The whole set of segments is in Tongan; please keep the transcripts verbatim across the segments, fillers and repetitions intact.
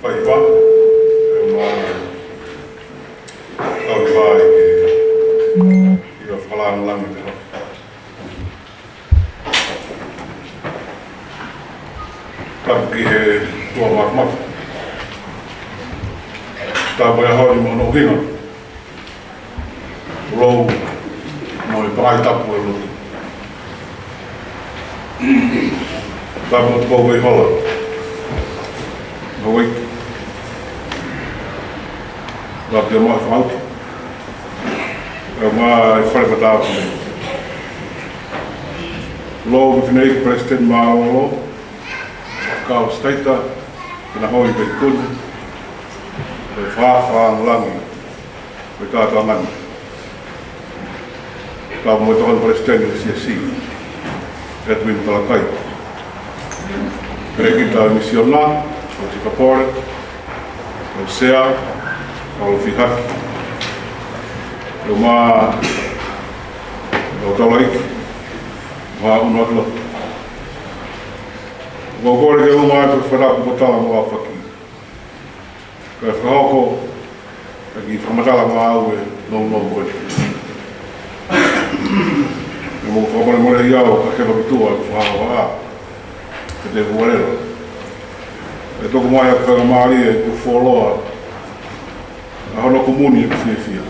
Faiva, ʻe ma, kau fai ke, ʻio fakalāngilangi te ho. Tapu ki he ʻOtua Māfimafi. Tapu e holi mo hono ʻuhinga. Lou, mo e pakai tapu e lotu. Tapu mo e pau kei hola. Mo wei. Tapu mo e fauti. ʻE ma e fale pata aku. Lou, mo fineʻeiki Palesiteni Mālōlō. Kau siteita, kina hoi pe kuni. ʻE fāfā langi. Ko e kātoanga ni. Tapu mo e tokoni Palesiteni ʻo e Siasi, Edwin Talakai. Pelekita ʻo e Misiona, ʻo Sikapole, ʻo Sea, ʻo Fihaki. ʻO ma, ʻo Talaiki, ma uno ilo. Ko kore ke uma atu fakatapu ko tala mo afaki. Kae fakahoko, ʻa e kiʻi fakamatala ngāue nounou ko eni. ʻE mou fakamolemole ʻi au ka ke fakatua ʻa e fakahaoa, ke te hualela. ʻE toku mai ʻa e fakamālie ʻoku fuoloa, ʻa hono kumuni ʻoku fiefia.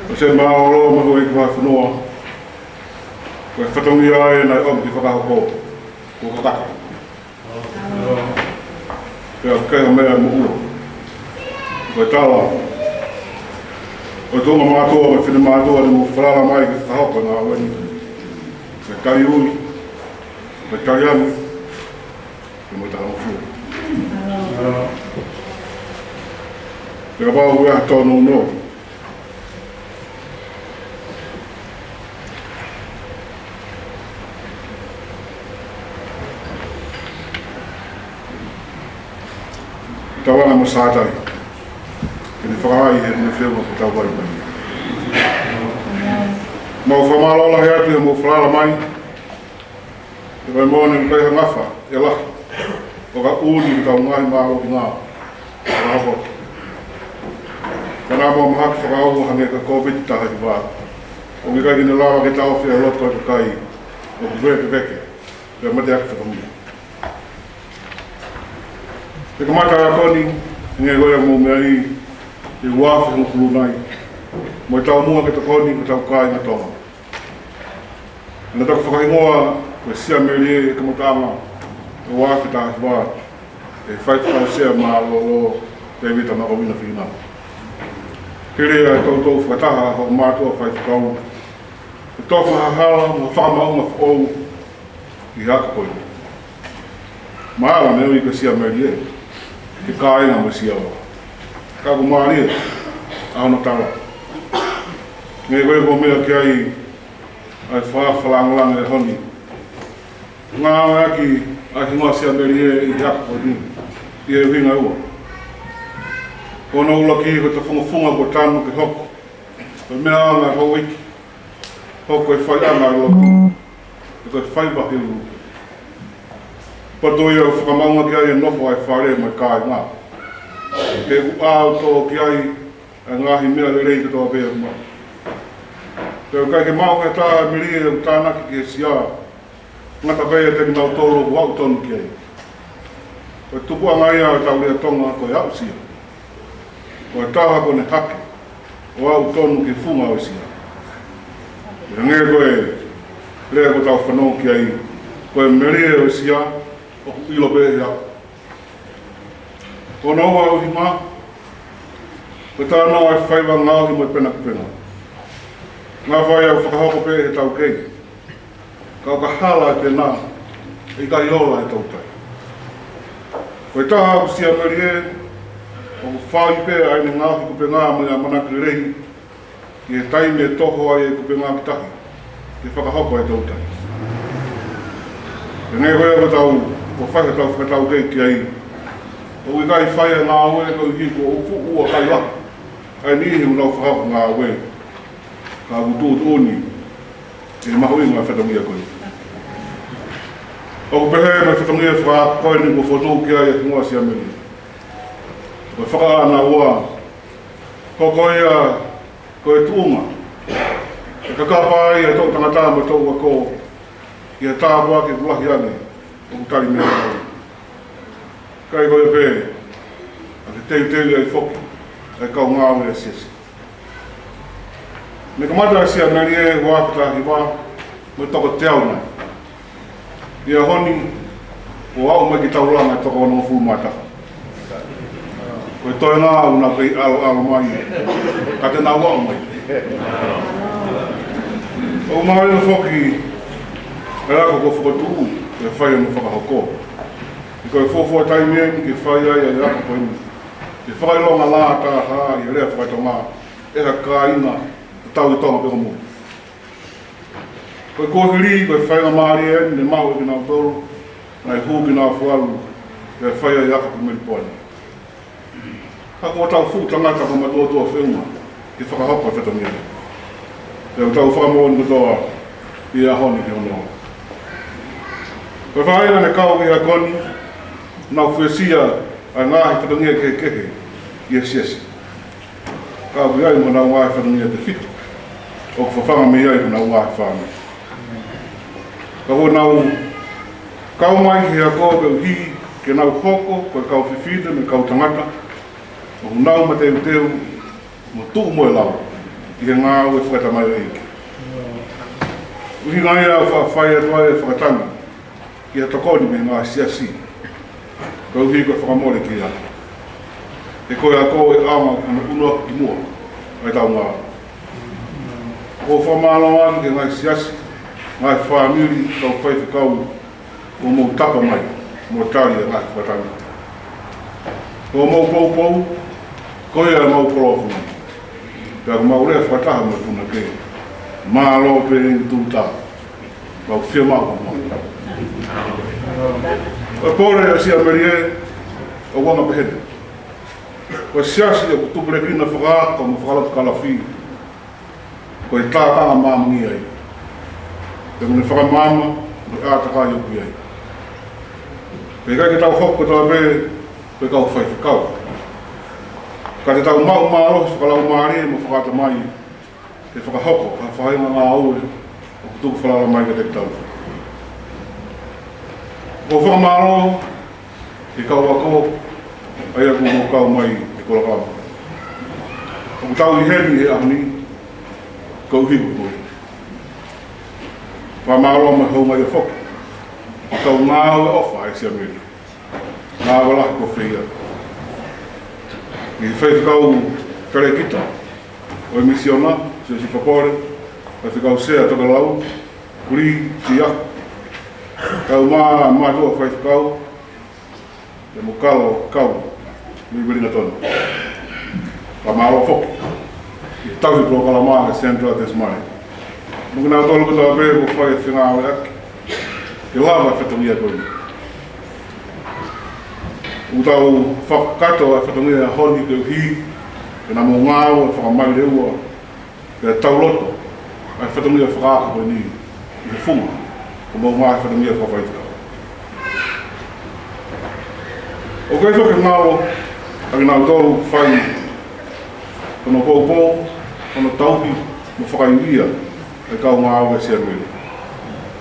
ʻOku se mālōlō mo e kiʻi fonua, ko e fatongia ʻeni ʻoku ke fakahoko, ko e kakaka. Pea ʻoku ʻikai ha meʻa moʻua. Ko e tala, ko e tuʻunga mātuʻa, ko e finemātuʻa, ne mou falala mai ke fakahoko e ngāue ni. Ko e tali ui, ko e tali angi, ko e mo e tala mo fua. Pea pau ʻa e tōnounou. Tauana mo Sātai. Ke ne fakahā ʻi he ne feu mo ke tau vai mai. Mau fakamālō lahi atu he mou falala mai. ʻE vai mo ne kai ha ngafa, ʻe lahi. ʻO ka ʻuni ke tau ngaahi mālō ki ngā. Ka nā mau mahaki fakaʻauha hangē ko e Kōviti taha hiva. ʻOku ʻikai ke ne lava ke taʻofi ʻa e loto ʻa e kakai. ʻOku vekeveke. Pea mate ake fakamia. He kamata ʻa e ako ni, hangē ko ia mou meaʻi, ʻi he ua afe hongofulu nai. Mo e taumuʻa ke tokoni, ko e tau kāinga Tonga. Naʻa tau fakahingoa ko e Siamelie he kamataʻanga ʻo e ua afe taha hiva ʻe he faifekau sea mālōlō Tēvita Makovina Fīnau. Kele ʻa e toutou fakataha ho mātuʻa faifekau ʻo tofa ha hala mo ha fakamaʻunga foʻou ki he ako ko eni. Mālō ne ui ko e Siamelie he kāinga mo e Siaola. Ka ʻoku mālie ʻa hono tala. Hangē ko ia ʻoku meʻa ki ai ʻa e fakafakalāngilangi ʻo e ʻaho ni. Ngāueʻaki ʻa e hingoa Siamelie ʻi he ako ko eni ʻi he ʻuhinga ʻe ua. Ko hono ʻuluaki ko e tofungafunga kuo tanu ke hoko. Ko e meʻa ʻa e houʻeiki. Hoko ko e faiʻanga ʻo e lotu. Ko e faiva he ʻulu. Pea toe ʻi ai ʻa e fakamaʻunga ki ai e nofo ʻa e fale mo e kāinga. He ʻoku ʻautō ki ai ʻa e ngaahi meʻa lelei kotoa pē ʻoku maʻu. Pea ʻoku ʻikai ke maʻu ʻe ha taha ʻa e melie ʻoku tānaki ki he sia. Ngata pē ʻiate kinautolu ʻoku aʻu tonu ki ai. Ko e tupuʻanga ia ʻo e taulia Tonga ko e aʻusia. Ko e taha kuo ne hake ʻo aʻu tonu ki he funga ʻo e sia. Hangē ko e lea ʻoku tau fanongo ki ai, ko e melie ʻo e sia ʻoku ʻilo pē ʻe he aʻu. Ko hono ua ʻuhinga, ko e talanoa ʻo e faiva ngaohi mo e penapena. Ngafa ia ʻoku fakahoko pē ʻe he taukei. Ka ʻoka hala ʻa e pena, ʻe ʻikai ola ʻa e toutai. Ko e taha ʻoku Siamelie, ʻoku fai pē ʻa ʻene ngaohi kupenga mo e ʻamanaki lelei, ʻi he taimi ʻe toho ai e kupenga ki tahi, ke fakahoko ʻa e toutai. Hangē ko ia ʻoku tau, ʻoku fai ʻetau fakataukei ki ai, ʻoku ʻikai fai ʻa e ngāue koeʻuhi kuo fuʻu ʻa e kai lahi ʻa e niʻihi ʻoku nau fakahoko ngāue, ka ʻoku tuʻutuʻuni ʻe mahuʻinga ʻa e fatongia ko ia. ʻOku pehē mei he fatongia fakaako ko eni kuo fokotuʻu ki ai ʻa e hingoa Siamelie. Ko e fakaʻānaua, ko ia ko e tuʻunga ʻe kakapa ai ʻa e toʻu tangata mo e toʻu ako ʻi ha tāpuaki ʻoku lahi ange ʻoku tali mei ai. Kae ko ia pē, ʻa e teuteu ai foki ʻa e kau ngāue ʻa e siasi. Ne kamata ʻa Siamelie ua afe taha hiva mo e toko teau nai. ʻI he ʻaho ni, kuo aʻu mai ki taulanga ʻe toko onongofulu mā taha. Ko e toenga ʻoku nau kei ʻaloʻalo mai, ka te nau aʻu mai. ʻOku mālie foki ʻa e ako kuo fokotuʻu ke fai hono fakahoko. He ko e fuofua taimi eni ke fai ai ʻa e ako ko eni, ke fakaʻilonga lā taha ʻi he lea faka-Tonga ʻe ha kāinga ʻo tau ʻi Tonga pē ko muli. Ko e kuohili, ko e faingamālie eni ne maʻu ʻe kinautolu naʻe hū ki Naʻufualu ke fai ʻa e ako ki Melipoane. Ka ko ʻetau fuʻu tangata ko e matuʻotuʻa feʻunga ke fakahoko ʻa e fatongia ni. Pea ʻoku tau fakamoʻoni kotoa ʻi he ʻaho ni ki hono ola. Ko e faʻahinga ne kau ki he ako ni, nau fuesia ʻa e ngaahi fatongia kehekehe ʻi he siasi. Ka ʻoku ʻi ai mo honau ngaahi fatongia tefito ʻoku fafanga mei ai honau ngaahi fānau. Ka ko ʻenau kau mai ki he ako koeʻuhi ke nau hoko ko e kau fefine mo e kau tangata ʻoku nau mateuteu mo tuʻu mo e lao ʻi he ngāue fakatamai ʻa e ʻEiki. ʻUhinga ia ʻoku faʻa fai atu ai e fakatangi ki ha tokoni mei he ngaahi siasi, koeʻuhi ko e fakamole ki ai. He ko e ako ʻe ʻaonga ki hono ʻunu ʻaki ki muʻa ʻa ʻetau ngāue. ʻOku ou fakamālō atu ki he ngaahi siasi, ngaahi fāmili, kau faifekau, kuo mou tapa mai mo tali ʻa e ngaahi fakatangi. Ko hoʻomou poupou, ko ia ʻemau koloa fungani. Pea ʻoku mau lea fakataha mo e punake. Mālō pē eni Tuta. Mau fiemaʻu mo. Ko e pole ʻa Siamelie ʻoku anga pehē ni. Ko e siasi ʻoku tupulekina fakaako mo fakalotu kalafi. Ko e tākanga māmani ai. Pea mo e fakamaama mo e ʻātakai ʻoku ʻi ai. Pea ʻikai ke tau hoko kotoa pē ko e kau faifekau, ka te tau maʻu mālohi fakalaumālie mo fakaʻatamai ke fakahoko ha faʻahinga ngāue ʻoku tuku falala mai kiate kitautolu. ʻOku ou fakamālō ki he kau ako, ʻa ia kuo mou kau mai he polokalama. ʻOku tau ʻi heni he ʻaho ni, koeʻuhi ko koe. Fakamālō mo e houngaʻia foki ki he kau ngāue ʻofa ʻa e Siamelie. Ngāue lahi kuo feia. Ki he faifekau talēkita ʻo e misiona, Siosifa Pole, faifekau sea Tokelau, Kulī Sia, kau mā, mātuʻa faifekau, pea mo Kalo Kau, Liuliulingatonu. Fakamālō foki ki he tauhi polokalama ʻa e Sandra Tesmai mo kinautolu kotoa pē kuo fai e fengāueʻaki ke lava e fatongia ko eni. ʻOku tau fakakakato ʻa e fatongia he ʻaho ni koeʻuhi ke nau maʻu ngāue fakamaʻiliʻili, pea tau loto ʻa e fatongia fakaako ko eni ʻi he funga ʻo homou ngaahi fatongia fakafaifekau. ʻOku ʻikai foki ngalo ʻa kinautolu ʻoku fai hono poupou, hono tauhi mo fakaivia ʻa e kau ngāue ʻa Siamelie.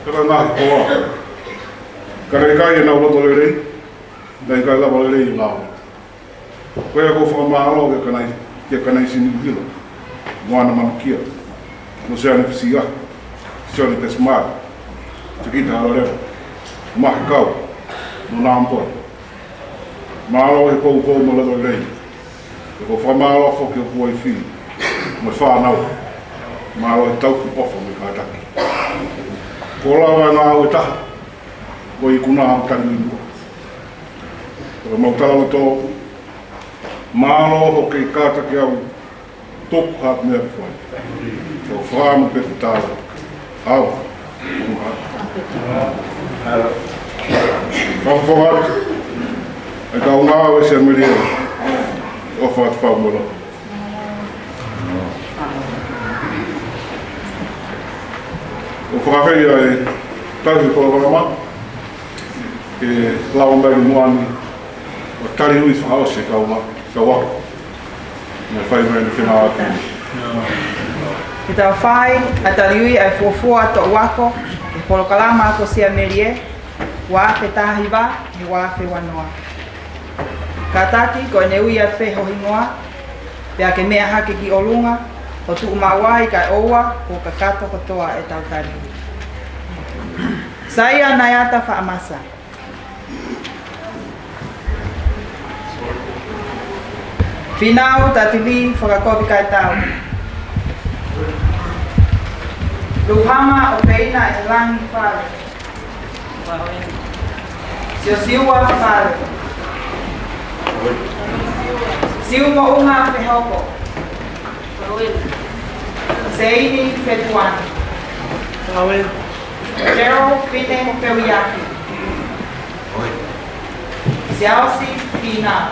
Pea ko e ngaahi koa, ka naʻe ʻikai ʻenau loto lelei, naʻe ʻikai lava lelei e ngāue. Ko ia ʻoku ou fakamālō kia Kanai, kia Kanaisini ʻUhila, Moana Manukia, Losiane Fisia, Sione Pesimai, Fikita Alaleva, Mahe Kau, mo Nāmapole. Mālō he poupou mo e loto lelei. ʻOku ou fakamālō foki ki hoku uaifi mo e fānau. Mālō he tauhi, ʻofa mo e kātaki. Kuo lava e ngāue ʻe taha, ko e ikuna ʻo tali muʻa. Ko ʻemau talaloto, mālō hoʻo kei kātaki au, tuku ha meʻa ke fai. Ko e fāmu pē ke tau. Au. Fakafofonga atu ʻa e kau ngāue ʻa Siamelie. ʻOfa atu fau mo e loto. ʻOku ou fakaafeʻi ʻa e tauhi polokalama, Lau mai muʻa ni, ʻo taliui fakaʻosi e kau, kau ako. Naʻe fai mai ʻene fenāpasi. Ke tau fai ʻa e taliui ʻa e fuofua toʻu ako ʻi he polokalama akosia melie, ua afe taha hiva, he ua afe ua noa. Kātaki ko ʻene ui atu pē ho hingoa, pea ke meʻa hake ki ʻolunga, ʻo tuʻu maʻu ai kae ʻoua kuo kakato kotoa ʻetau taliui. Saia Naiata Faʻamasa. Fīnau Tatili Fakakovi Kaitau. Luhama ʻOfeina ʻElangi Fale. Siosiua Fale. Siumoʻunga Fehoko. Seini Fetuani. Gerald Fine Feuiaki. Siaosi Fīnau.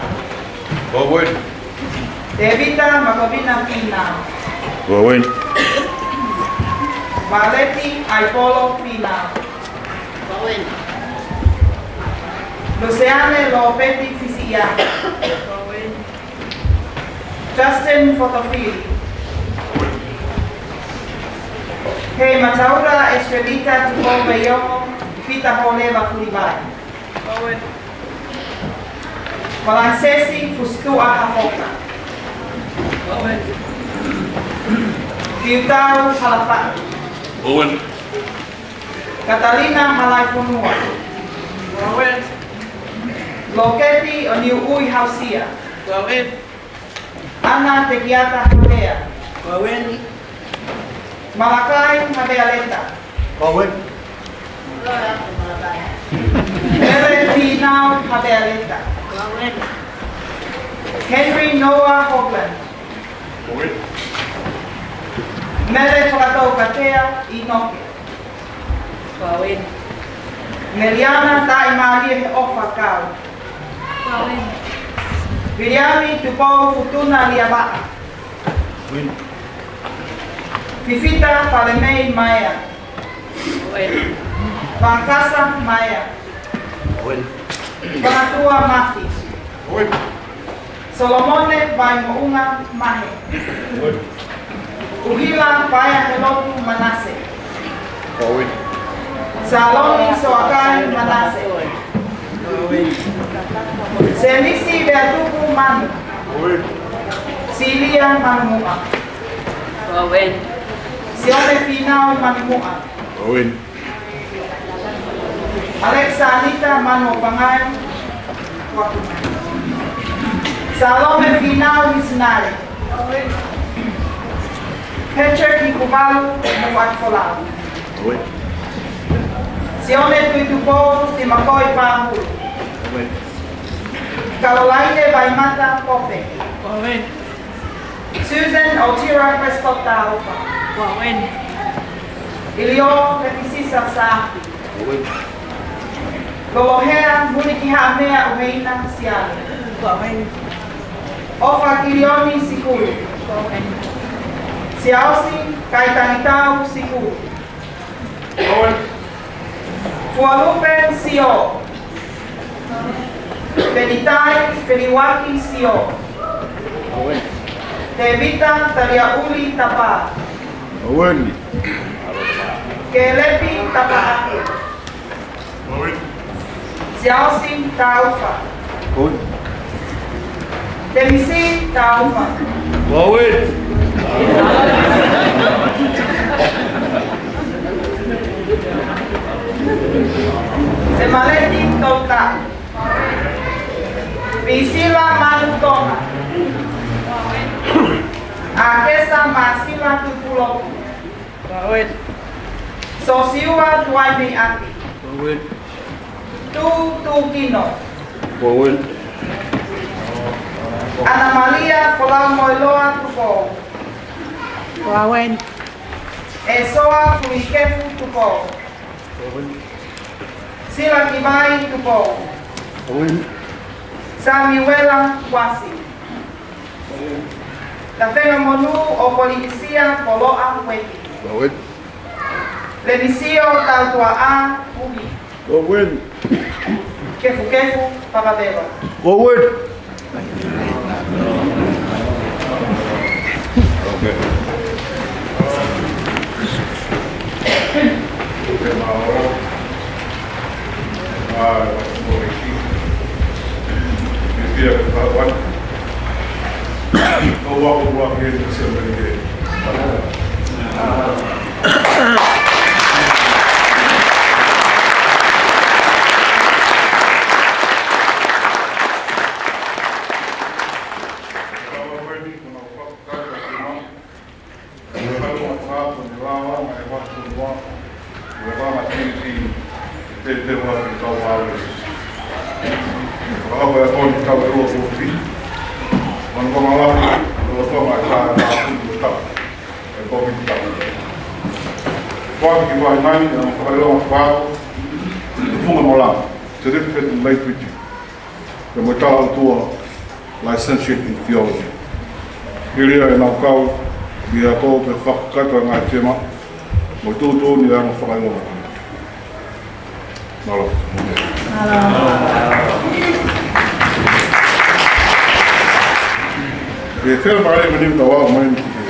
Tēvita Makovina Fīnau. Maleti ʻAipolo Fīnau. Luseane Lopeti Fisiʻiaki. Justin Fotofili. Heimataula Estrelita Tupou Veiongo Fita Holeva Fulivai. Falanisesi Fusituʻa Hafoka. Piutau Halafaʻi. Katalina Malaifonua. Loketi ʻOniuʻui Hausia. ʻAna Tekiata Havea. Malakai Havea Leta. Mele Fīnau Havea Leta. Henry Noah Hogland. Mele Fakatoukatea ʻInoke. Meliana Taʻimālie Heʻofa Kau. Viliami Tupou Futuna Liavaʻa. Fifita Falemei Maea. Vakasa Maea. Vakatua Mafi. Solomone Vaimoʻunga Mahe. ʻUhila Paea Helotu Manase. Saloni Soakai Manase. Semisi Veatupu Manu. Silia Manumuʻa. Sione Fīnau Manumuʻa. Alexanita Manuopangai. Salome Fīnau Misinale. Patrick Hikuvalu Mofuakifolau. Sione Tuitupou Simakoi Pāhulu. Kalolaine Vaimata Pope. Susan Otira Prescott Taufa. ʻIlio Lefisisa Saafi. Lolohea Mulikihaʻamea ʻUheina Siale. ʻOfa Kilioni Sikulu. Siaosi Kaitangitau Sikulu. Fualupe Sio. Penitai Peniwaki Sio. Tevita Taliauli Tapa. Kelepi Tapaʻake. Siaosi Taufa. Temisi Taufa. Semaleti Touta. Pisila Manutonga. Akesa Masila Tupuloku. Sosiua Tuaimeiʻaki. Tū Tūkino. ʻAna Malia Folaumoeloa Tupou. ʻEsoa Kuikefu Tupou. Sila Kimai Tupou. Samiuela Kuasi. Tafenga Monu ʻo Polinisia Poloʻa Ueki. Lemisio Tautuaʻa Umi. Go win. Kefukefu, Papapeva. Go win. Okay. Fakaʻilonga fakaako, Tufunga Malanga, Certificate in Lay Preaching, pea mo e Tala ʻOtua, Licentiate in Theology. Hili ia ʻenau kau, pea ko e fakakakato e ngaahi fiemaʻu, mo e tuʻutuʻuni ʻa e ongo fakaʻilonga. Mālō. ʻE fea mālō e mani tau ʻalu mai ni ki he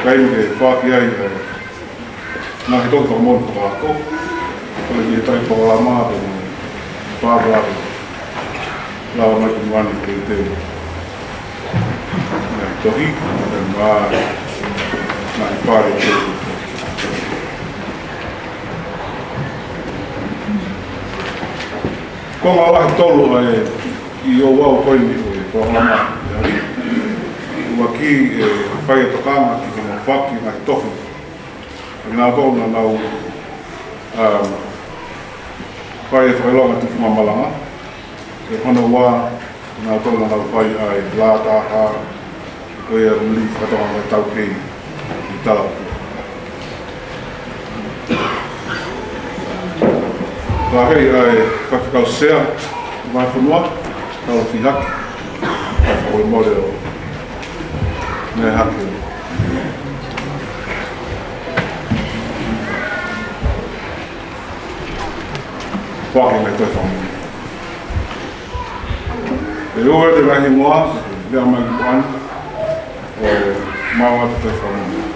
taimi ke foaki ai ʻa e ngaahi tohi fakamoʻoni fakaako. Ko e ʻi he taimi polokalama pē mo e pāpā pē. Lava mai ki muʻa ni ke te ngaahi tohi, ngaahi, ngaahi pale. Ko e konga lahi ʻe tolu ʻa e ʻi ʻolunga ko eni ʻo e polokalama. ʻUluaki, ʻe fai e tokanga ki he ngaahi foaki ngaahi tohi. Naʻa tau na nau, um, fai e fakaʻilonga Tufunga Malanga. ʻE hono ua, naʻa tau na nau fai ʻa e lā taha, ko ia muli fakatokanga taukei ʻi he Tala ʻOtua. Pea hei ʻa e Faifekau Sea, Vahefonua, Tau Fihaki, ʻa e fakamolemole ʻo Mehaki. Foaki mai toe fakamolemole. ʻE ua te lahi moa, lea mai ki muʻa ni, ʻo maʻu atu toe fakamolemole.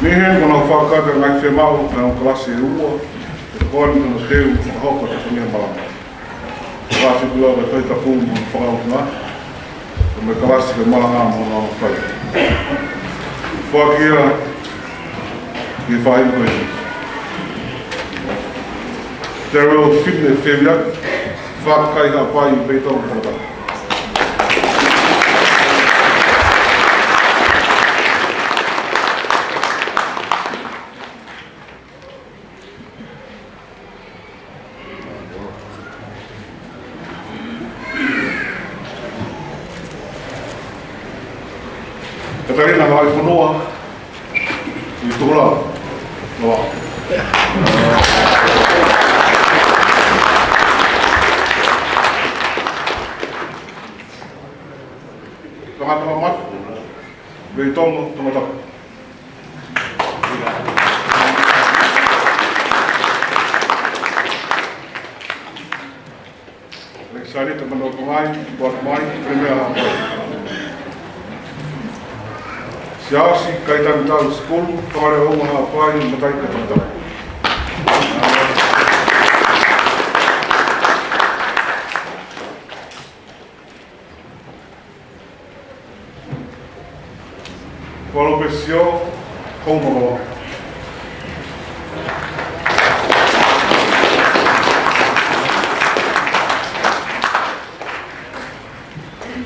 Mei heni ko ʻenau fakakakato e ngaahi fiemaʻu, ʻenau kalasi ʻe ua, ʻe tokoni ki hono teu, fakahoko e Tufunga Malanga. Kalasi pulou ʻa e Tohi Tapu mo e Fakaʻuhinga, mo e kalasi ko e Malanga mo hono fai. Foaki ia ki he faʻahinga ko eni. Daryl Finne Femiak, Fakai Haʻapai, Peitonga, Tongatapu. Katarina Vaifonua, ʻi Tukulava. Loa. Tangata Mamafa, Peitonga, Tongatapu. Alexander Tamano Pangai, Buat Mai, Premier Haʻapai. Siaosi Kaitani Tau School, Fale Uma Haʻapai, Mataika, Tongatapu. Kolopesio Koumoloa.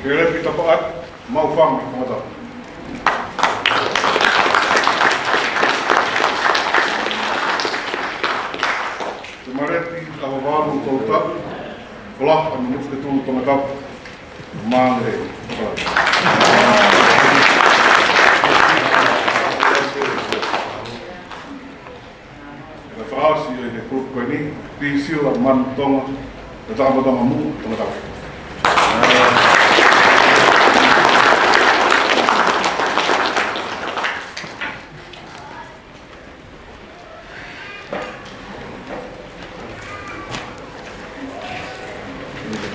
Kelepi Tapaʻat, Maʻufanga, Tongatapu. Temaleti Tauvalu, Tongatapu. Folaha Manufaketulu, Tongatapu. Mālō. Ko e fakaʻosi ʻo e kulupu ko eni, Pisila Manu Tonga, ko e Tama Tonga Muʻa, Tongatapu.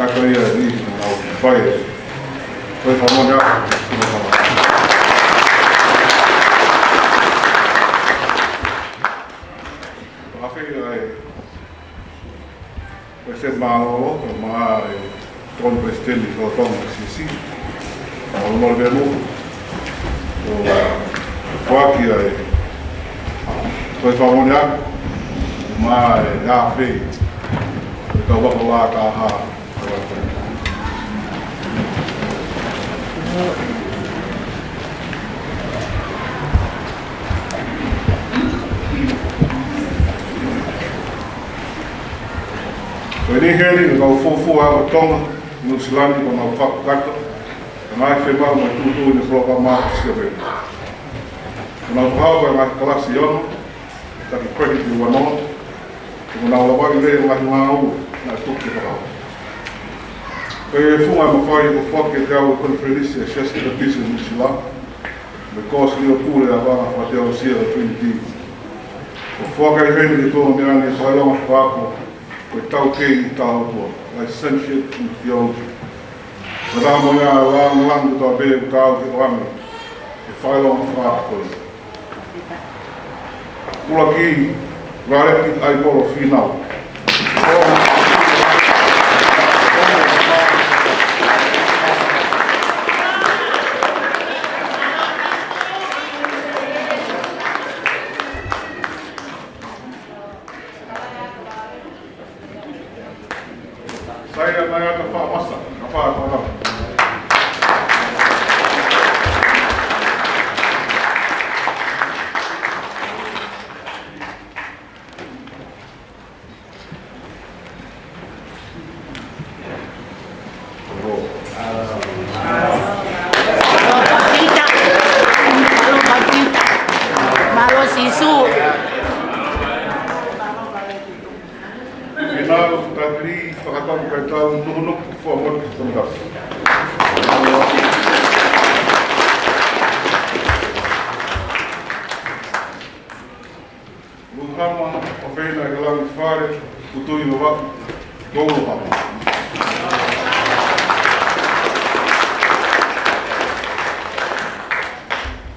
Ka ia ni, na o fai. Fai fakamolemole atu. Fakaafeʻi ai. Ko e se mālō, ko e mā e Tokoni Palesiteni ko Tonga C C. Mālō mālō pē mo. Ko e foaki ai. Ko e fakamolemole atu. Mā e ʻafei. Ko e kau waka lā ka hā. Ko eni heni, ko e kau fuofua ʻa Tonga, Nuʻu Sila ni, ko ʻenau fakakakato, ʻa e ngaahi fiemaʻu mo e tuʻutuʻuni ʻa e polokalama ʻa e Siapeni. Ko ʻenau fakahoko ʻa e ngaahi kalasi ʻi ono, taki credit ʻi ua noa, ko ʻenau lavaʻi lelei ʻa e ngaahi ngāue naʻe tuku ke fakahoko. Ko e funga mafai kuo foaki kiate au ʻe he Konifelenisi ʻa e Siasi Metotisi Nuʻu Sila, mo e Kōsilio Pule ʻa e Vā Fakateolosia ʻo Trinity. Kuo foaki ai heni ki he tuʻunga meʻa ni ʻa e fakaʻilonga fakaako, ko e taukei ʻi he tala ʻOtua, Licentiate in Theology. Ko e taha mo ia ʻa e lāngilangi kotoa pē ʻoku taau ke ʻoange ʻe he fakaʻilonga fakaako ko ia. Kulaki Raleki ʻAipolo Fīnau. Saia Naiata Faʻamasa, ka fā kona. Mālō Pita. Mālō Pita. Mālō Sīsū. Fīnau, Tatili, Fakatau, Kaitau, Nukunuku, Fuaʻamotu, Tongatapu. Luhama, ʻofeina ʻa e Langi Fale, Putui Vavaʻu, Koulohama.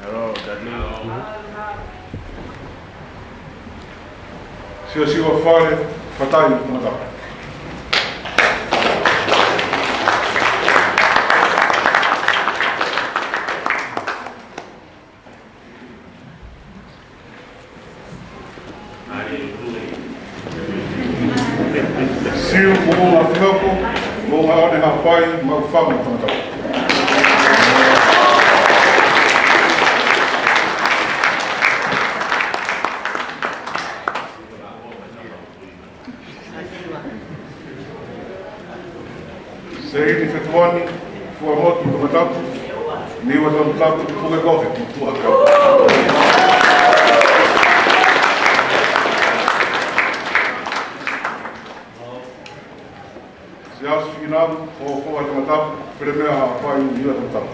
Hello, Tatili. Siosiua Fale, Fatai, Tongatapu. Siu Moʻunga Fihoko, Moʻunga ʻAone Haʻapai, Maʻufanga, Tongatapu. Seini Fetuani, Fuaʻamotu, Tongatapu, Niua, Tongatapu, Pukekohe, Motuʻa, Tongatapu. Siaosi Fīnau, Hofoa, Tongatapu, Filemea Haʻapai, Niua, Tongatapu.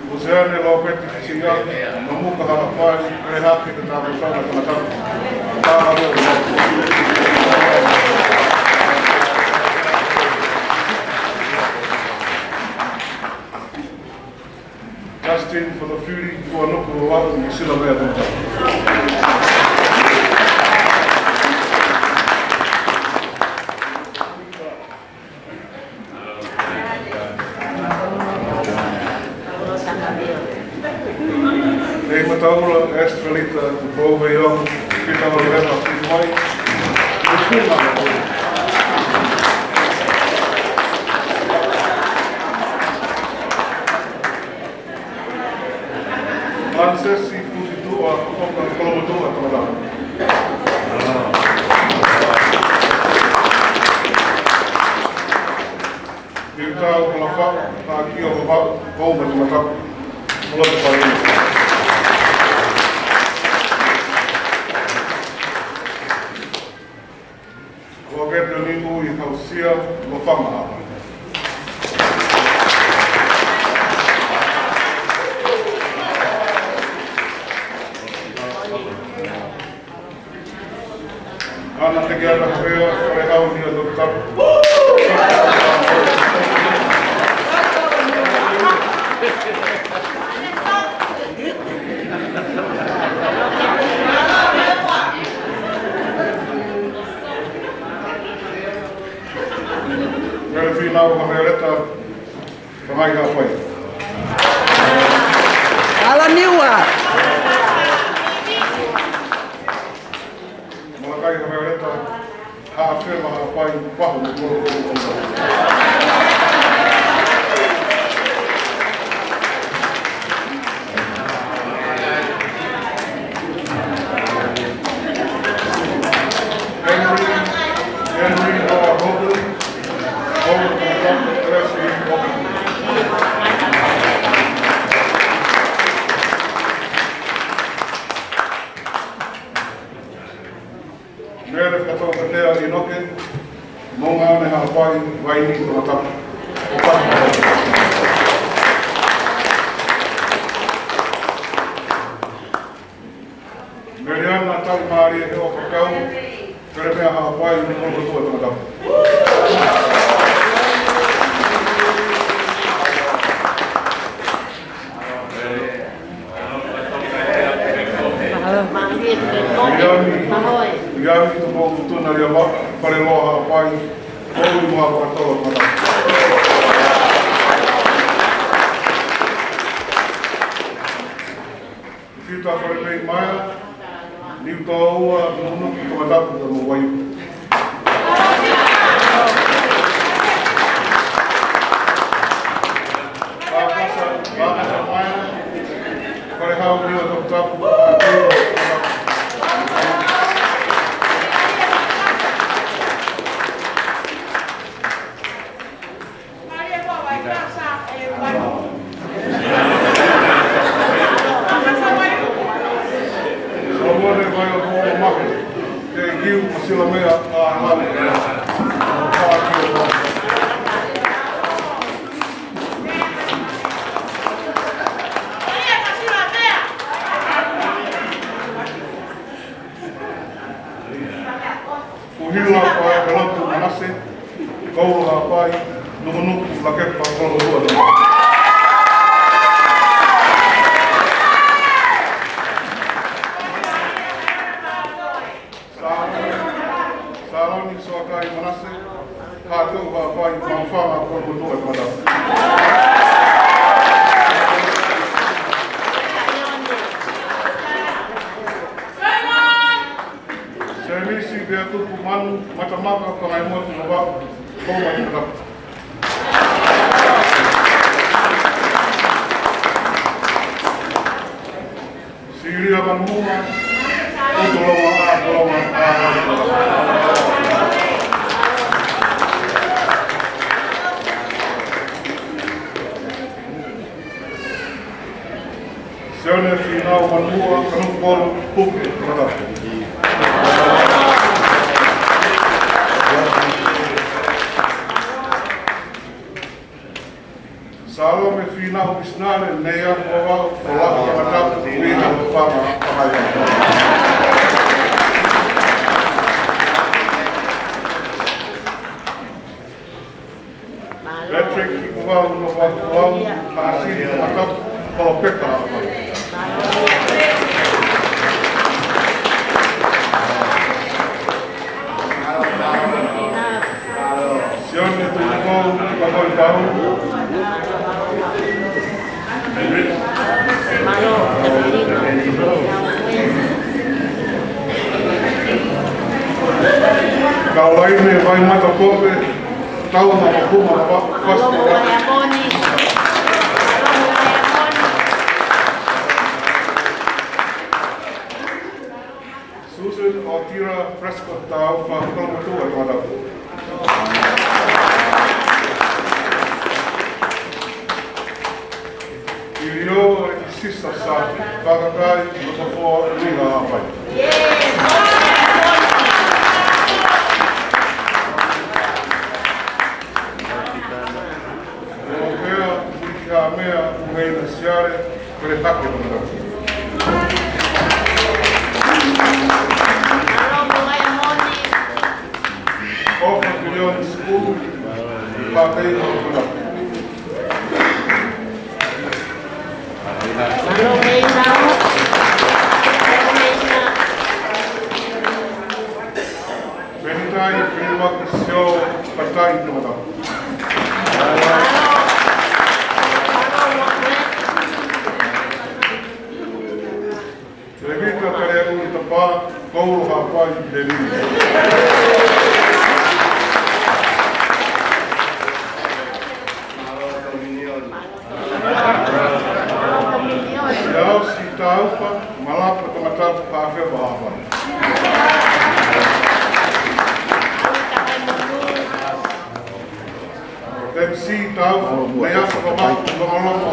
ʻOseane Lopeti Fisiʻiaki, Mamuka Haʻapai, Rehake, Tongatapu, Tongatapu. Justin Fotofili Fuanuku Vavaʻu, Nuʻu Sila, Mea, Tongatapu. Nei Mataula, Estrelita Tupou Veiomu, Pita Oliver Fituai, Pita Oliver. Lansesi Putituʻa, Oka Kolomotuʻa, Tongatapu. Piutau Kalafa, Paʻakio Vavaʻu, Kouma, Tongatapu. Mula te pari. Ko Ketelini Ui Hausia, Lofanga, Haʻapai. Ia, ka pea, Falehau Niuatoputapu. Mele Fīnau Hameoleta, Kangai Haʻapai. Ala Niua. Malakai Hameoleta, Haʻafema Haʻapai, Pahu mo Kolofoʻou. Henry, Henry Noah Hogan, Hogan, Hogan. Mele Fakatoukatea ʻInoke, Moʻungaʻane Haʻapai, Vaini Tongatapu. Meliana Taumalie Heofakau, Felemea Haʻapai, Kolomotuʻa Tongatapu. Mahalo. Uliami, Uliami Tupou Tuna Liama, Faleloa Haʻapai, Koʻuli mo Fakatolo Tongatapu. Fita Falemei Maea, Niutōua Nunuki Tongatapu mo Waiuku. Pakasa, Pakasa Maea, Falehau Niuatoputapu. Kuhila Paepelotu Manase, Koula Haʻapai, Nukunuku Lakepa, Kolomotuʻa. Saloni, Saloni Soakai Manase, Haʻatoʻu Haʻapai, Maʻufanga, Kolomotuʻa Tongatapu. Semisi Veatupu Manu, Matamaka, Pangaimotu, Vavaʻu, Houma Tongatapu. Silia Manumuna, Utulonga, Utulonga, Utulonga. Sione Fīnau Manumua, Kanokupolu, Puke, Tongatapu. Salome Fīnau Misinale, Neiafu, Vavaʻu, Kolomotuʻa Tongatapu, Uina, Fanga, Fanga. Patrick Kikuvalu Novakuvalu, Māsili Tongatapu, Kolopeka. Sione Tuʻikou, Kakoi Pau. Kaulaine Vaimata Pope, Tau Mapakuma, Pasi. Susan Otira Prescott Taufa, Kolomotuʻa Tongatapu. Ilio Sisa Sa, Fakakai, Lotofoa, Uina Haʻapai. Kolopeka, Uikihamea, Umeina Siale, Kole Hake Tongatapu. Penitai Filiwaki Sio, Penitai Tongatapu. Levita Taleaʻuli Tapa, Koulo Haʻapai, Levita. Siaosi Taufa, Malapa Tongatapu, Haʻafepa Haʻapai. M C Taufa, Mea Fakamapu, Longolongo.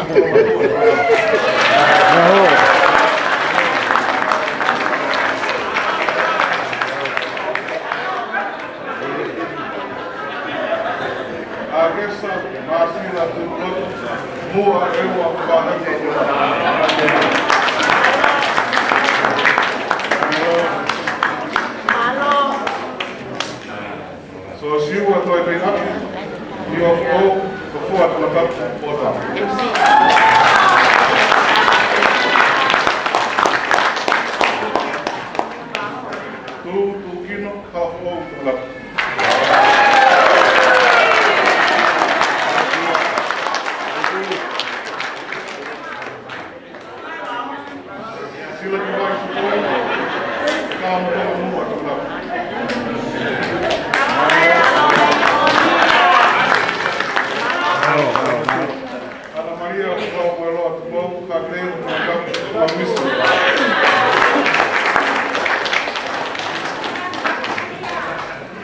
ʻAkesa Masila Tuloto, Muʻa ʻEua Kuaha. Siosiua Toepeinapu, Io Fo, Tofua Tongatapu, Pota. Tū, Tūkino, Kalafoʻou, Tongatapu. Sila ki vai sukoi, Kalafoʻou, Tongatapu. Ana Maria, Kalafoʻou, Tupou, Kakei, Tongatapu, Misi.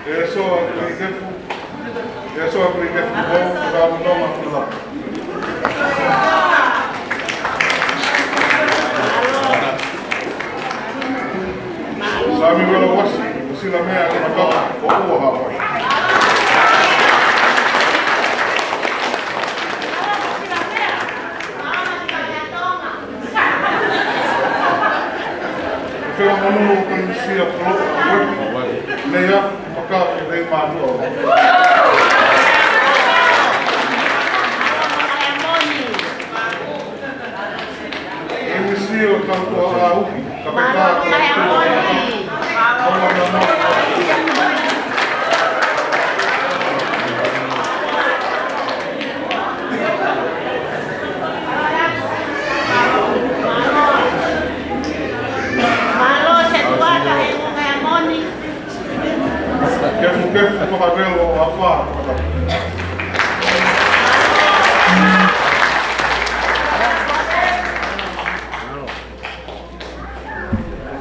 ʻEsoa Kuikefu, ʻEsoa Kuikefu, Tupou, Tongatapu. Samiuela Uasi, Sila Mea, Tongatapu, ʻo ua Haʻapai. Fea Manu, Penitai Polo, Nei a, Maka, Nei Manu. Emisio, Tautua Auki, Kapeta, Mālō, Setuata, he ʻuhinga e moni. Kefu, kefu, fakavelo, afa.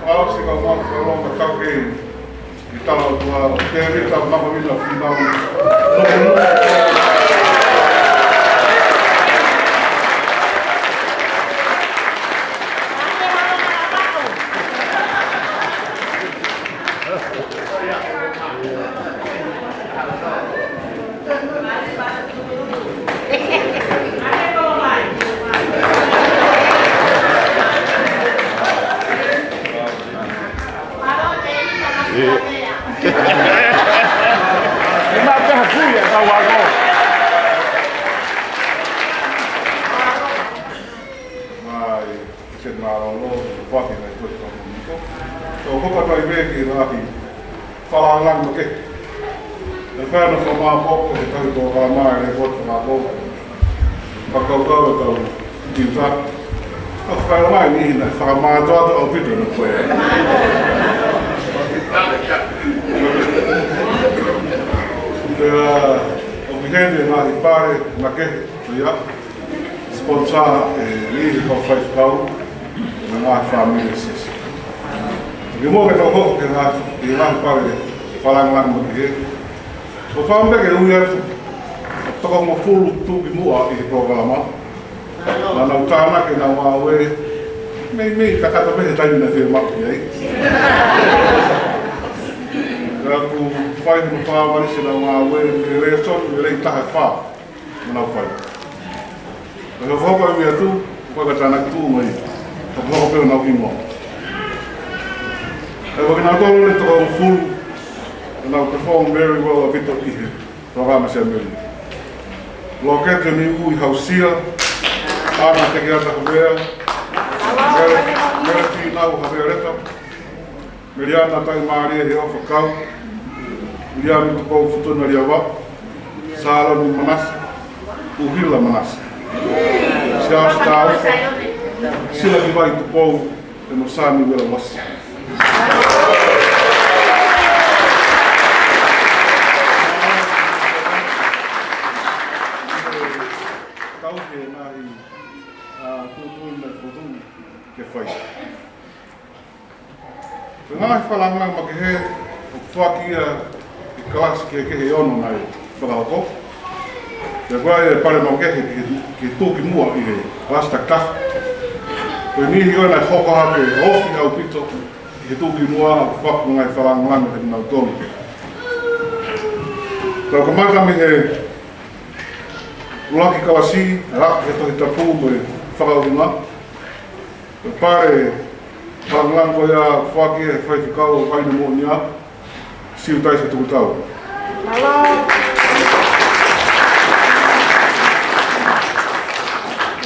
Fakaʻosi ka mau ka longa kake. ʻI tala ʻOtua, ʻo Tēvita Mahuina Finau. ʻE. ʻE maʻu pē ha kui ʻa e kau ako. Mai, se mālōlō, faki mai ko e kau miko. Tau hoka tai me ki rahi. Fakalāngilangi makehe. ʻE fai ʻa e fakamāʻopoʻopo ʻe he kau tōkāmā ʻe he kau fakamāʻopoʻopo. Fakakaukau ʻe kau tita. ʻA fakaila mai ni hina, fakamātoato ʻaupito na koe. Pea, ʻoku ʻi heni e ngaahi pale makehe, ia. Sponsor, ʻe, ʻi he kau faifekau, mo e ngaahi fāmili e siasi. Ke mou ke tau hoko ki he ngaahi, ki he ngaahi pale fakalāngilangi makehe. ʻOku ou fakaʻamu pē ke ui atu e toko hongofulu tuʻukimuʻa ʻi he polokalama. Naʻa nau tānaki ʻenau ngāue, meimei kakato pē he taimi naʻe fiemaʻu ki ai. Naʻa ku fai hono fakamalisi ʻenau ngāue, mei he lēsoni lelei taha ʻe fā naʻa nau fai. Ka ko e fakaʻuhi atu, ko e ka tānaki tuʻu mai, ka ko e pē honau hingoa. ʻE, ko kinautolu ʻe toko hongofulu, naʻa nau perform very well ʻaupito ʻi he polokalama Siameli. Lokete Niuʻui Hausia, Ana Tekeata Havea, Mele, Mele Fīnau Havea Leta, Meliana Taimālie Heofakau, Uliami Tupou Futuna Liava, Sāloni Manase, Uhila Manase, Siaosi Taufa, Sila Kivai Tupou, pea mo Sami Uela Uasi. Tau ke nahi, a, tuʻutuʻuni naʻe fokotuʻu ke fai. Ko e ngaahi fakalāngilangi makehe ʻoku foaki ia ʻe he kalasi kehekehe ʻe ono naʻe fakahoko. Pea ko e pale makehe ke, ke tuʻu ki muʻa ʻi he kalasi takitaha. Ko e niʻihi ko ē naʻe hoko hake ofi ʻaupito ʻi he tuʻu ki muʻa, ʻoku foaki ngaahi fakalāngilangi kiate kinautolu. Tau kamata mei he ʻuluaki kalasi, ʻa e Tohi Tapu mo e Fakaʻuhinga. Pale fakalāngilangi ko ia foaki ʻe he faifekau ʻo Vaina Moʻonia, Siutaisa Tukutau. Mālō.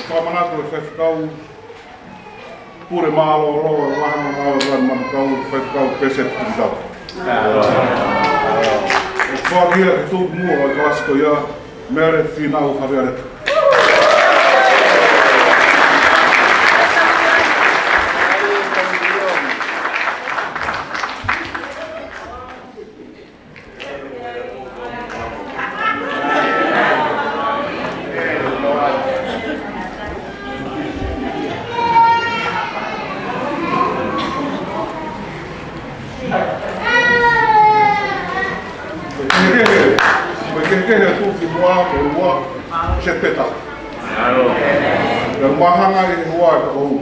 Fakamanatu ʻe he faifekau Pule Mālōlō ʻo e Vahefonua ʻo Vanuatu, faifekau Pēseti Tukutau. Mālō. Foaki ia ke tuʻu ki muʻa ʻo e kalasi ko ia, Mele Fīnau Havea Leta. Ko e kehekehe, ko e kehekehe ʻo e tuʻu ki muʻa, ko e ua, Sepeta. Pea māhanga ʻi he ua ʻe toko ua.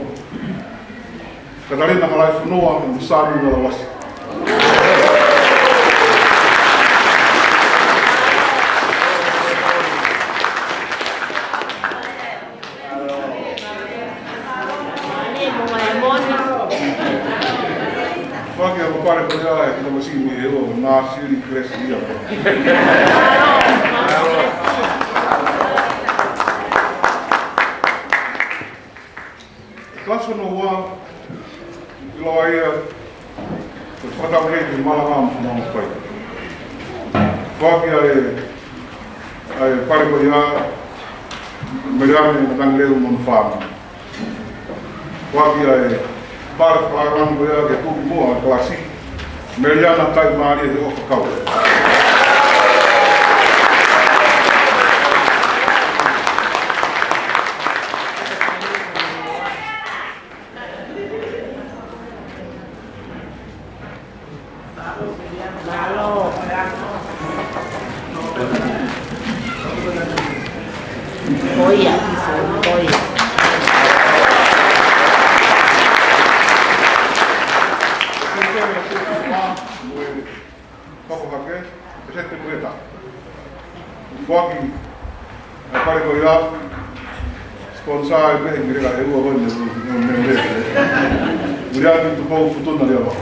Katalina Malaifonua mo Sami Uela Uasi. Foaki ʻa e pale ko ia ʻe he kau masini ʻe ua, Nāsili Kelesi ia. Kalasi hono ua, ʻiloa ia ko e fakatau hei ki malanga mo hono fai. Foaki ʻa e, ʻa e pale ko ia, Meliana Matangileu mo hono fānau. Foaki ʻa e pale fakalāngilangi ko ia ke tuʻu ki muʻa ʻo e kalasi, Meliana Taimālie Heofakau. Mālō. Ko ia, ko ia. Toko hake, Pēseti Tukutau. Foaki ʻa e pale ko ia, sponsor ʻe he Ngireka ʻe ua ko eni, ʻe ua, ʻe ua, ʻe ua. Uliami Tupou Futuna Liava.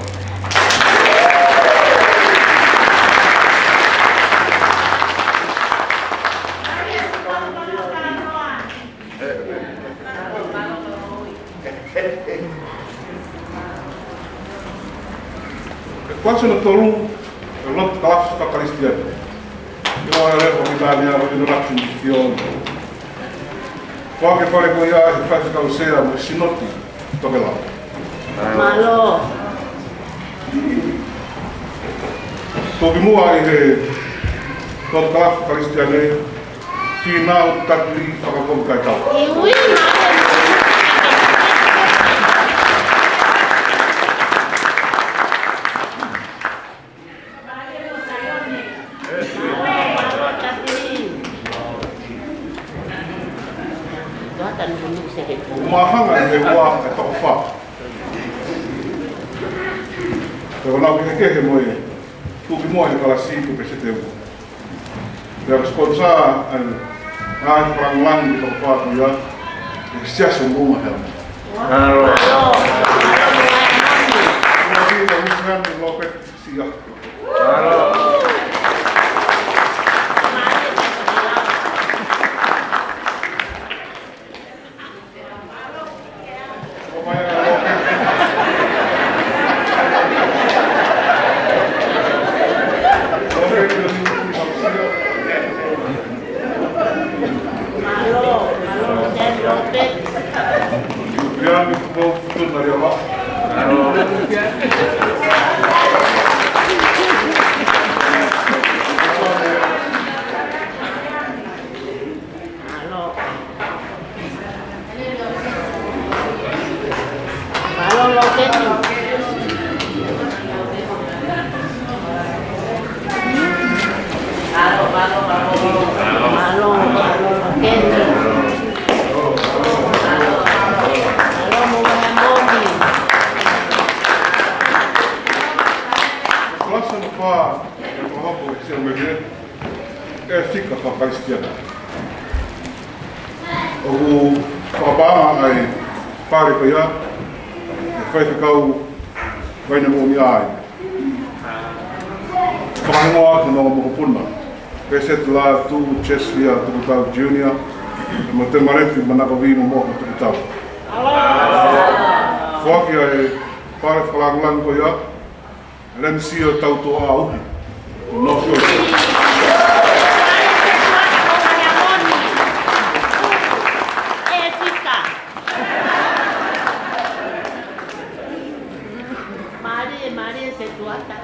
Kalasi hono tolu, ʻa e lotu kalasi fakakalisitiane. ʻIloa ia ko e Kitānia, ko e introduction ki he ʻaho ni. Foaki ʻa e pale ko ia ʻe he faifekau sea mo e Sinoti Tokelau. Mālō. Tuʻu ki muʻa ʻi he lotu kalasi fakakalisitiane, Fīnau Tatili Fakakovi Kaitau. ʻIo, ʻio. Māhanga ʻi he ua ʻe toko fā. Pea ko ʻenau kehekehe mo e tuʻu ki muʻa ʻi he kalasi ko Pēseti ua. Pea sponsor ʻa e ngaahi fakalāngilangi ʻe toko fā ko ia ʻe he Siasi ʻo Moʻunga Heamoni. Mālō. Siasi ʻo Moʻunga Heamoni, Lopeti Sia. Mālō. Mālō. Mālō, Lōketi. Mālō, mālō, mālō. Mālō, mālō, Lōketi. Mālō, mālō, Moʻunga Moʻoni. Kalasi hono fā, ʻe fakahoko ʻe he Siameni ʻa e fika faka-Kalisitiane. ʻOku fakapaʻanga ʻa e pale ko ia ʻe he faifekau Vaine Moʻonia ai. Fakahingoa atu hono ongo mokopuna, Pēseti Lātū Cheslia Tukutau Junior, mo Temaleti Manako Vī Momoʻa Tukutau. Foaki ʻa e pale fakalāngilangi ko ia, Lemsio Tautoʻauhi. No, mālie, mālie, Setuata.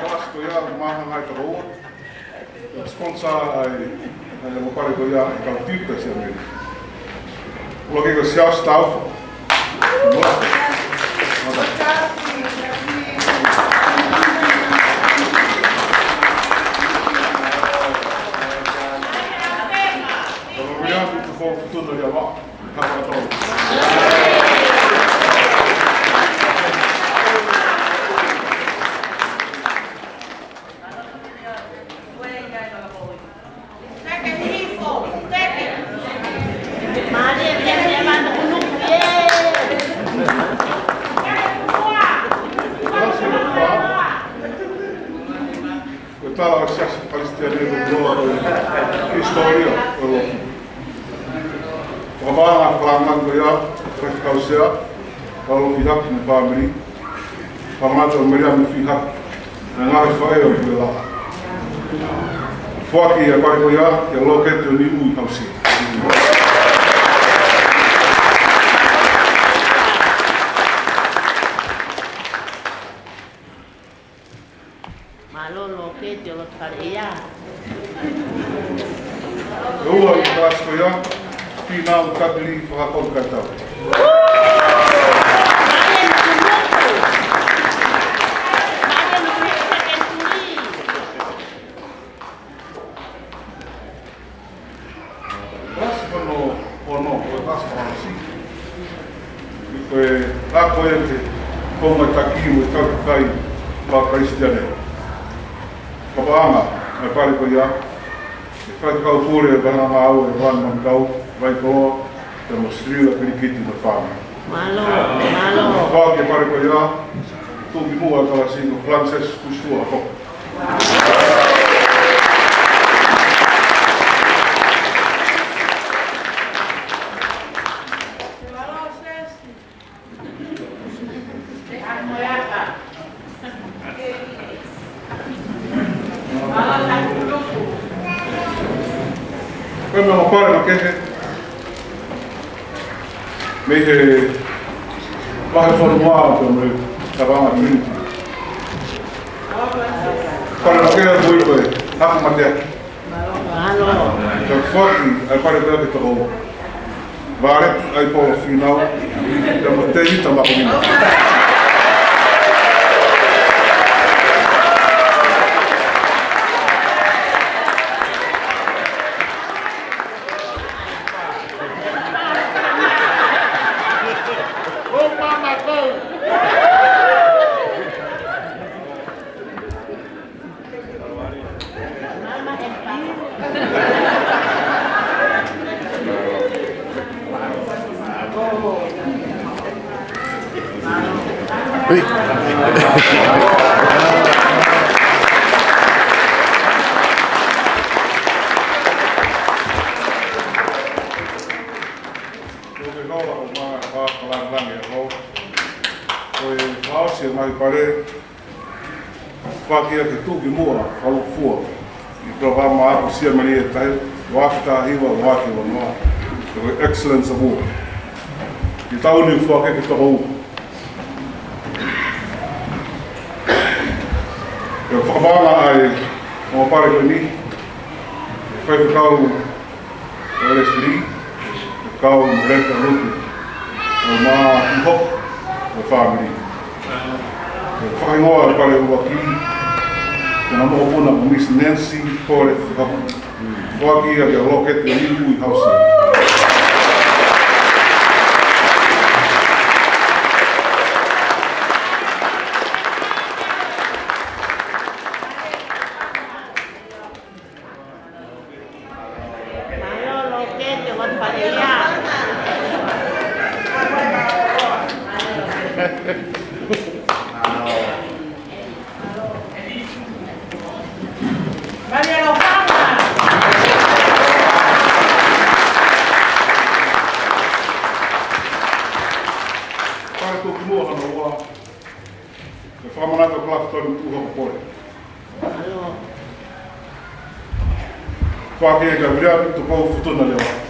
Kalasi ko ia, māhanga ʻi he kakaua. Sponsor ai, ai, mo pale ko ia, ʻa e kau tiuta Siameni. ʻUluaki ko Siaosi Taufa. Ko e tala ʻo e Siasi Kalisitiane ʻoku ʻi loto ʻi he hisitōlia ʻo e lotu. Fakapaʻanga ʻa e fakalāngilangi ko ia, Faifekau Sea, Paula Fihaki mo e fāmili, fakamanatu ʻa Meliame Fihaki, mo e ngaahi faʻē ʻo Pulela. Foaki ʻa e pale ko ia, ki he Lōketi ʻo Niʻihi Hausi. Mālō, Lōketi ʻo Lotofaleʻia. Ua ʻi he kalasi ko ia, Fīnau Kakili Fakakolokaitau. Kalasi hono ono, ko e kalasi faka-Siasi. ʻI he ako ia ki he konga taki mo e tauhi kakai faka-Kalisitiane. Fakapaʻanga ʻa e pale ko ia, ʻe he Faifekau Pule ʻo e Vahevahe Ngāue ʻo Vanu Manukau, Vaikoloa, pea mo Sila Kilikiti mo e fāmili. Mālō, mālō. Foaki ʻa e pale ko ia, tuʻukimuʻa ʻa e kalasi ko Francis Kustua Hako. Ko e meʻa pale makehe mei he vahefonua pea mo e Tavanga Trinity. Pale makehe ʻoku ui ko e Haʻa Mateaki. Mālō. Ka foaki ʻa e pale ko ia ki he toko ua. Vale ai Paula Fīnau, pea mo Tēvita Makovina. Ko e fakalangilangi ʻa e ʻaho. Ko e fakaʻosi ʻa e ngaahi pale. Foaki ia ke tuʻu ki muʻa, fakalūkufua ʻi he polokalama ako Siamelie tahi, ua afe taha hiva, ua afe ua noa, ko e Excellence Award. ʻI he taʻu ni foaki ki he toko ua. ʻE fakamaama ai ʻa e palopalema ko eni, Faifekau ʻo Leslie, kau mo Leta Luke, ʻo mā ki hoku, ʻo fāmili. ʻE fakahingoa e pale ʻuluaki, ko hono mokopuna ko Miss Nancy Pole Fakapu. Foaki ia ki he Loketi ʻo Niuʻi House. Mālō, Loketi, ʻoku fale ia. Mālō, Loketi. Pale tuʻu ki muʻa hono ua. Ko e fakamanatu ʻa Clapton Tuʻuhoko Pole. Mālō. Foaki ia kia Viliami Tupou Futuna Lewa.